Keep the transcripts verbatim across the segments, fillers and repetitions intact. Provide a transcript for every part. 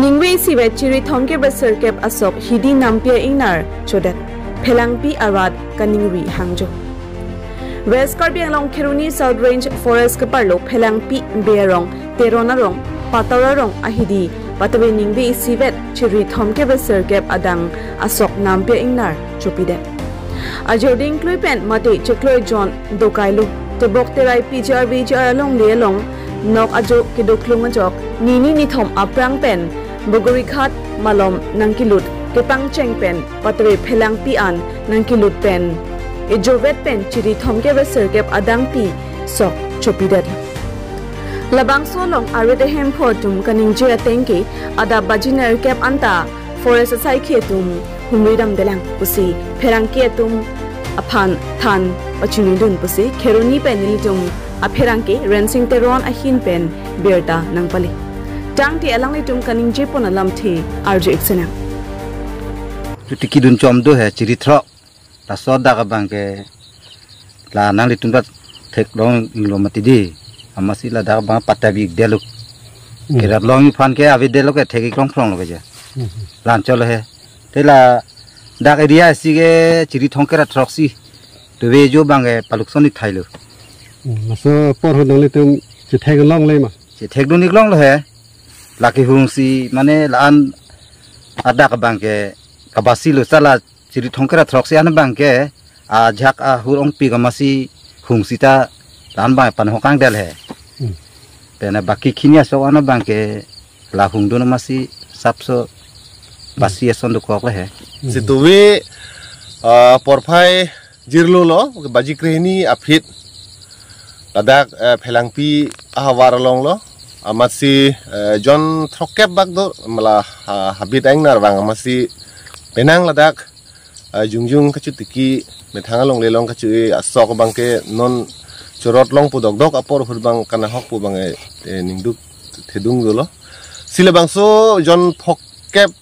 Ningve isivet chiri thomkep ra sirkep asok Hidi Nampi a-ingnar chodet. Phelangpi arat kaningri hangjo. West Karbi Anglong Kheroni South Range Forest keparlo Phelangpi, Berong, Teron arong, Pator arong ahidi patave ningve isivet chiri thomkep ra sirkep adang asok Nampi a-ingnar chopidet. Ajor dingklui pen mate cheklui jon dokailo. Tebok terai P G R V G R alongle along nok ajo kedoklung ajok nini nithom aphrang pen Bogorighat malom nangkelut kepangcheng pen patave Phelangpi an nangkelut pen ejovet pen chiri thomkep ra sirkep adangpi sok chopidet. Labangso along arit ahemphu atum kaningje ateng ke adap baji nerkep anta forest asaikhi atum humri damdelang pusi pherangke atum aphan than pachinidun pusi Kheroni pen nelitum apherangke Rensing Teron ahin pen birta nangpale. Tangte alanglitum kaningjepon alamthe arju-ik sinang. Chuti kidun chom do he chiri throk. Laso dak abang ke la nanglitum ta theklong inglo mati di. Amatsi ladak abang patta bik delo. Hmm. Kerat long iphan ke ave delo ke thek-ik long phrong lo ke ja. Hmm. Lan cholo he. Te ladak area si ke chiri thomkep ra throksi. Tuve jo abang ke palukson-ik thailo. Hmm. Laso apor ho nanglitum chethek longle ma? Chethekdun-ik longlo he. Lake hungsi mane la-an adak abang ke kabasi lo sala chiri thomkep ra throksi an abang ke ajak ahur ongpi amatsi hungsi ta la-an abang panhokang del he. Hmm. Pena baki khini asok an abang ke la hungdun amatsi sapso basi ason dokok le he. Hmm. Si tuve, ah, porphai jirlo lo, baji krehini aphi ladak, eh, Phelangpi ahavar along lo, amatsi, eh, jon throkkep bak do, mala ha-, habit a-ingnar vang amatsi penang ladak, eh, jongjong kachotiki methang alongle along kacho-e asok abang ke non chorot longpo dokdok apor ahut abang kanahok pu abang, eh, eh, ningduk thedung dolo. Si labangso jon throkkep,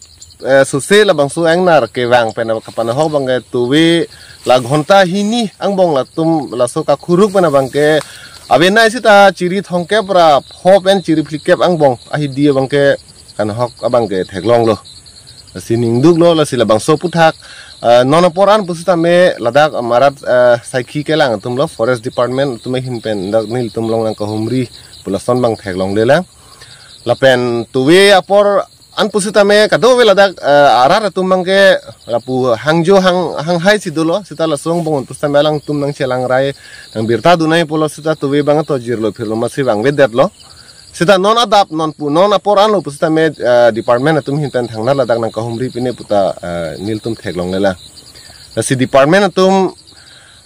eh, sose labangso a-ingnar kevang pen kapanahok abang ke tuve la ghonta hini angbong latum laso kakhuruk pen abang ke avenai sita chiri thomkep ra pho pen chiri phlikep angbong ahidi abang ke kanahok abang ke theklonglo. Lasi ningduklo, lasi labangso aphuthak, eh, non apor an pusitame ladak amarat, eh, saikhi kelang atum lo, Forest Department atum ahin pen dak nelitum along nangkahumri pu lason abang theklonglelang. Lapen tuve apor an pusitame kadokave ladak, eh, arat atum abang ke lapu hangjo hang, hanghai si dolo, sita laso angbong pusitame alangtum nangchelangrai nangbirta dunnai pulo sita tuve abang to jirlo phirlo amatsi vangvedetlo. Sita non adap non pu non apor anlo pusitame, eh, department atum ahin pen thangnat ladak nangkahumri pine puta, eh, nelitum theklonglelang. Lasi department atum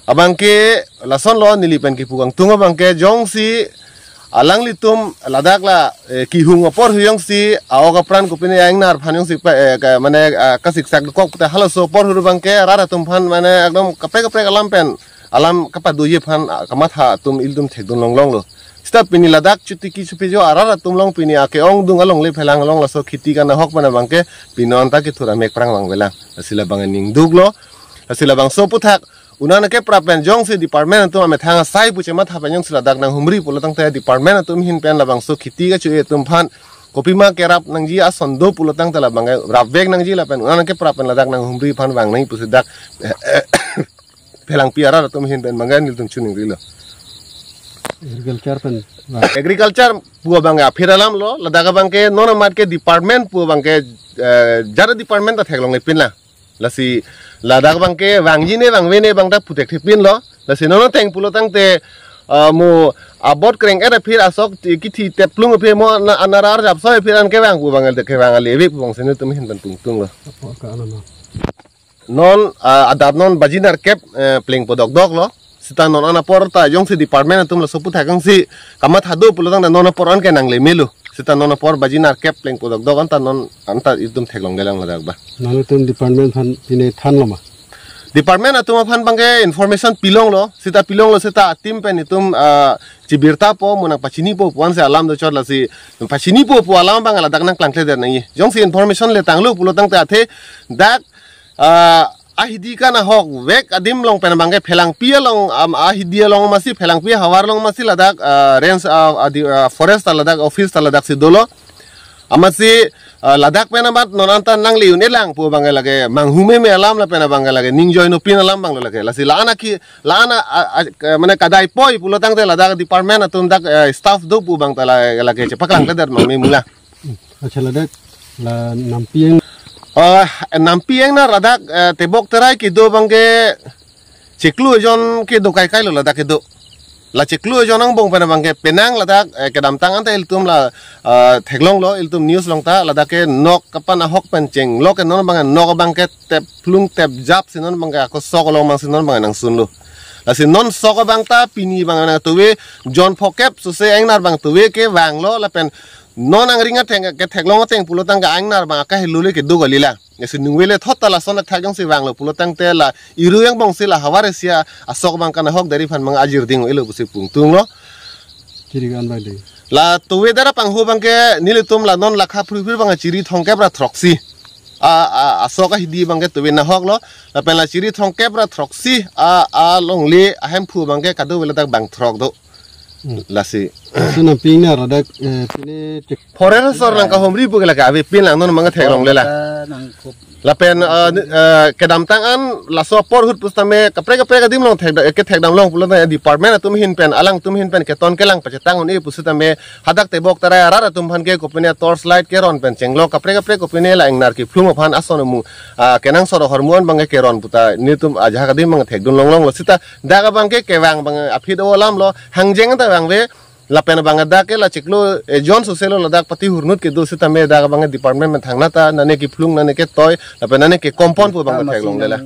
abang ke lasonlo neli pen kipu kangtung abang ke jongsi alanglitum ladak la, eh, kehung apor ahut jongsi a-ok apran kopine a-ingnar aphan jongsi pa, eh, ka, mane, ah, kasiksak dokok puta halaso apor ahut abang ke arat atum aphan mane ekdom kaprek kaprek alam pen alam kapadoji aphan, ah, kamatha atum ilitum thekdun longlonglo. Sita pini ladak chotiki chopijo arat atum along pini ake-ongdung alongle Phelang along laso kheti kanahok pen abang ke pini anta kethur amek prang vangvelang. Lasi labang ningduklo. Lasi labangso aphuthak unana ke pra pen jongsi department atum amethang asai pu chematha pen jongsi ladak nanghumri pulo tangte department atum ahin pen labangso kheti kacho-e atum aphan kopima kerap nangji ason do pulo tangte labang ke rapvek nangji lapen unana ke pra pen ladak nanghumri aphan vangnai pusi dak Phelangpi arat atum ahin pen abang ke nelitum chiningrilo. Agriculture pen. Agriculture pu abang ke aphi alam lo, ladak abang ke non amat ke department pu abang ke, eh, jara department ta theklongle pinlang. Lasi ladak abang ke vangji ne vangve ne abang ta puthekthe pinlo. Lasi non ateng pulo tangte, eh, mo abot kreng-et aphi asok ti-, kithi teplung aphi mo ana-, anarar japso aphi an kevang pu abang ke kevang ale ave pu abang si nelitum ahin pen tungtunglo. Apo ka alama. Non, ah, adap non baji nerkep, eh, plengpo dokdoklo. Sita non an apor ta jongsi department atum laso aphuthak jongsi kamatha do pulo tangte non apor an ke nanglemelo. Sita non apor baji nerkep plengpo dokdok anta non anta itum theklonglelang ladak abang. Nanglitum department aphan pine thanlo ma? Department atum aphan abang ke information pilonglo. Sita pilonglo sita a-team pen itum, ah, chibirtapo mo nangpachinipo pu ansi alam dochot lasi pachinipo pu alam abang ladak nangklangkledet nangji. Jongsi information le tanglo pulo tangte athe dak ah, ahidi kanahok vek adim along pen abang ke Phelangpi along, am, ahidi along amatsi Phelangpi ahavar along amatsi ladak, ah, range, ah, adi, ah, forest ta ladak office ta ladak si dolo. Amatsi Ah, ladak pen amat non anta nangli un-elang pu abangke lake manghume me alam lapen abangke lake ning joinopin alam abanglo lake. Lasi la-an aki la-an a, a, a, mane kadai poi pulotangte ladak department atum dak, eh, staff do pu abangta la, lake chepaklangkledet ma me mula. Accha, ladak la nampi eng. Ah, nampi eng na ladak, eh, tebok terai kedo abangke chiklo ejon kedo kaikai lo ladak kedo. La chiklo ejon angbong pen abangke penang ladak, eh, kedamtang anta ilitum la, eh, theklonglo ilitum news along ta ladak ke nok kapan ahok pen chenglo ke non abangke nok abangke tep phlung tep jap si non abangke ako sok along abang si non abangke nangsunlo. Lasi non sok abangta pini abang nang tuve jon phokep suse ingnar abang tuve kevanglo lapen non angring atheng ketheklong ateng pulotangte ingnar abang akahelo le kedo kalila. Lasi ningve le thot ta lason athak jongsi vanglo pulotangte la iru angbong si la havar isi asok abang kanahok dari aphan abang ajir ding elo pusi pungtunglo. Chiri kan bai ding. La tuve dara panghu abangke nelitum la non lakha phruphru abangke chiri thomkep ra throksi. A, a, asok ahidi abangke tuve nahoklo. Lapen la chiri thomkep ra throksi a, alongle ahemphu abangke kadokave ladak bang throk do. Hmm. Lasi. Laso nampi eng na ladak, eh, pine chek- Forest asor nangkahumri pu ke lake avepin lang non abangke theklonglela. Nangkhup. Lapen, eh, ni- eh, kedamtang an laso apor ahut pusitame kaprek kaprek adim along thek, kethekdam long pulotangte department atum ahin pen alangtum ahin pen keton kelang pachetang un-e pusitame hadak tebok terai arat atum aphan ke kopine torch light keron pen chenglo kaprek kaprek kopine la ingnar kephlung aphan ason amu, ah, kenangsot ahormu an abangke keron puta nelitum ajahak adim abang thekdun longlonglo sita dak abangke kevang abang aphi do alamlo hangjeng ta vangve lapen abang dak ke la chiklo, eh, ejon suse lo ladak pati hurnut kedo sitame dak abangke department pen thangnat ta nane kephlung nane ketoi lapen nane kekompon pu abang theklonglela.